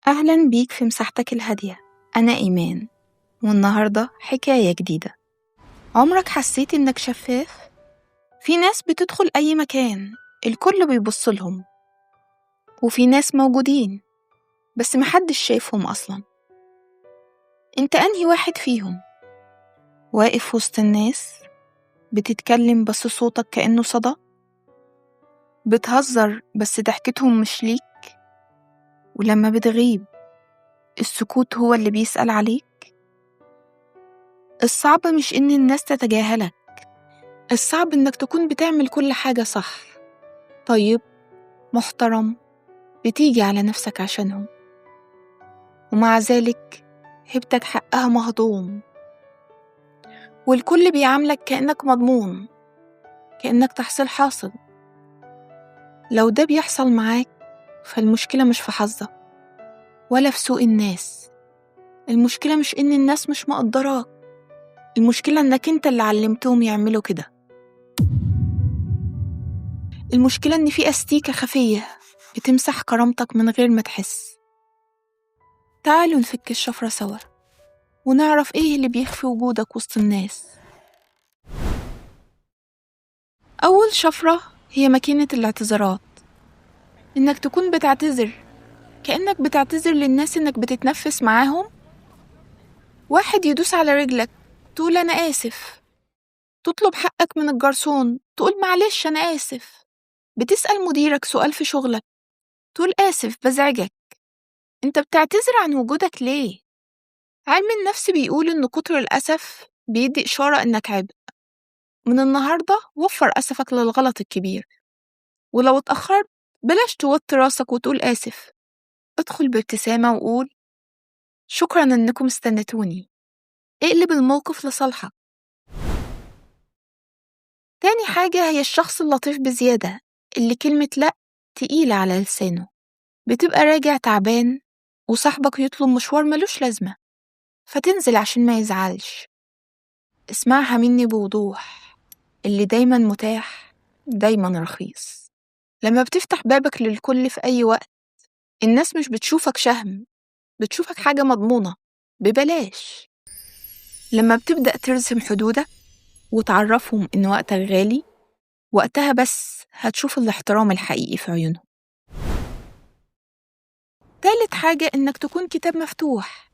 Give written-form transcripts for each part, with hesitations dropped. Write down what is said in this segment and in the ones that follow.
أهلا بيك في مساحتك الهادية. أنا إيمان، والنهاردة حكاية جديدة. عمرك حسيت إنك شفاف؟ في ناس بتدخل أي مكان الكل بيبص لهم، وفي ناس موجودين بس محدش شايفهم أصلا. أنت أنهي واحد فيهم؟ واقف وسط الناس بتتكلم بس صوتك كأنه صدى، بتهزر بس ضحكتهم مش ليك، ولما بتغيب السكوت هو اللي بيسأل عليك. الصعب مش إن الناس تتجاهلك، الصعب إنك تكون بتعمل كل حاجة صح، طيب، محترم، بتيجي على نفسك عشانهم، ومع ذلك هيبتك حقها مهضوم، والكل بيعاملك كأنك مضمون، كأنك تحصيل حاصل. لو ده بيحصل معاك فالمشكلة مش في حظك ولا في سوء الناس، المشكلة مش إن الناس مش مقدراك، المشكلة إنك أنت اللي علمتهم يعملوا كده. المشكلة إن في أستيكة خفية بتمسح كرامتك من غير ما تحس. تعالوا نفك الشفرة سوا ونعرف إيه اللي بيخفي وجودك وسط الناس. أول شفرة هي ماكينة الاعتذارات. إنك تكون بتعتذر كأنك بتعتذر للناس إنك بتتنفس معاهم. واحد يدوس على رجلك تقول أنا آسف، تطلب حقك من الجرسون تقول معلش أنا آسف، بتسأل مديرك سؤال في شغلك تقول آسف بزعجك. أنت بتعتذر عن وجودك ليه؟ علم النفس بيقول إن كتر الأسف بيدي إشارة إنك عبء. من النهاردة وفر أسفك للغلط الكبير، ولو اتأخرت بلاش توطي راسك وتقول آسف، ادخل بابتسامة وقول شكراً إنكم استنتوني. اقلب الموقف لصالحك. تاني حاجة هي الشخص اللطيف بزيادة اللي كلمة لأ تقيلة على لسانه. بتبقى راجع تعبان وصاحبك يطلب مشوار ملوش لازمة فتنزل عشان ما يزعلش. اسمعها مني بوضوح، اللي دايماً متاح دايماً رخيص. لما بتفتح بابك للكل في أي وقت الناس مش بتشوفك شهم، بتشوفك حاجة مضمونة ببلاش. لما بتبدأ ترسم حدودك وتعرفهم إن وقتك غالي، وقتها بس هتشوف الاحترام الحقيقي في عيونهم. تالت حاجة إنك تكون كتاب مفتوح.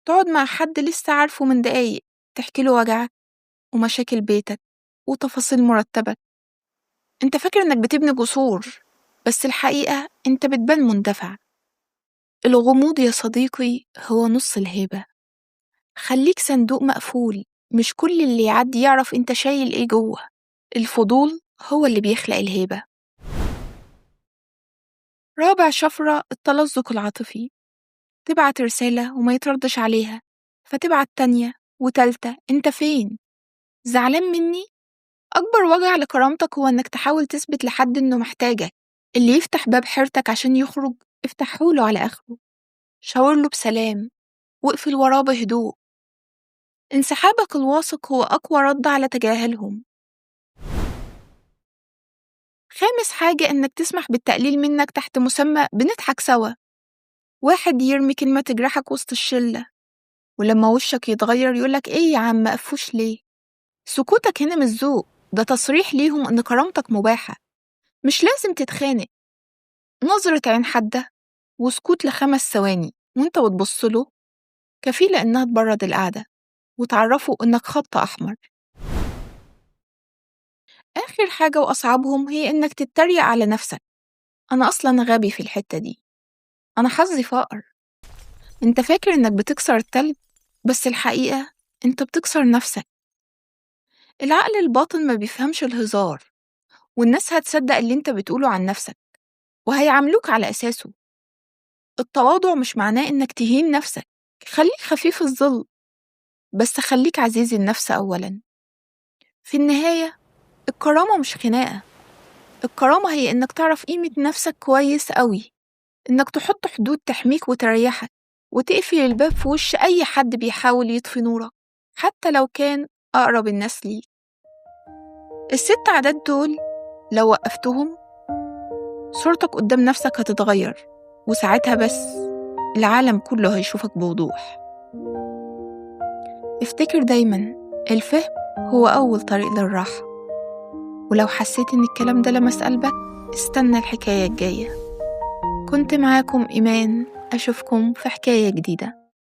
تقعد مع حد لسه عارفه من دقايق تحكي له وجعك ومشاكل بيتك وتفاصيل مرتبك. انت فاكر انك بتبني جسور، بس الحقيقة انت بتبان مندفع. الغموض يا صديقي هو نص الهيبة. خليك صندوق مقفول، مش كل اللي يعدي يعرف انت شايل ايه جوه. الفضول هو اللي بيخلق الهيبة. رابع شفرة التلزق العاطفي. تبعت رسالة وما يتردش عليها، فتبعت تانية وتالتة، انت فين؟ زعلان مني؟ أكبر وجع لكرامتك هو إنك تحاول تثبت لحد إنه محتاجك. اللي يفتح باب حيرتك عشان يخرج افتحهوله على آخره، شاورله بسلام واقفل وراه بهدوء. انسحابك الواثق هو أقوى رد على تجاهلهم. خامس حاجة إنك تسمح بالتقليل منك تحت مسمى بنضحك سوا. واحد يرمي كلمة تجرحك وسط الشلة، ولما وشك يتغير يقولك إيه يا عم قفوش ليه؟ سكوتك هنا مش ذوق، ده تصريح ليهم إن كرامتك مباحة. مش لازم تتخانق، نظرة عين حادة وسكوت ل5 ثواني وانت بتبص له كفيلة إنها تبرد القعدة وتعرفوا إنك خط أحمر. آخر حاجة وأصعبهم هي إنك تتريق على نفسك. أنا أصلاً غبي في الحتة دي، أنا حظي فقر. أنت فاكر إنك بتكسر التلج، بس الحقيقة أنت بتكسر نفسك. العقل الباطن ما بيفهمش الهزار، والناس هتصدق اللي انت بتقوله عن نفسك وهيعاملوك على أساسه. التواضع مش معناه إنك تهين نفسك، خليك خفيف الظل بس خليك عزيز النفس أولا. في النهاية الكرامة مش خناقة، الكرامة هي إنك تعرف قيمة نفسك كويس قوي، إنك تحط حدود تحميك وتريحك، وتقفل الباب في وش أي حد بيحاول يطفي نورك حتى لو كان أقرب الناس ليك. ال6 عادات دول لو وقفتهم صورتك قدام نفسك هتتغير، وساعتها بس العالم كله هيشوفك بوضوح. افتكر دايما الفهم هو أول طريق للراحة. ولو حسيت إن الكلام ده لمس قلبك، استنى الحكاية الجاية. كنت معاكم إيمان، أشوفكم في حكاية جديدة.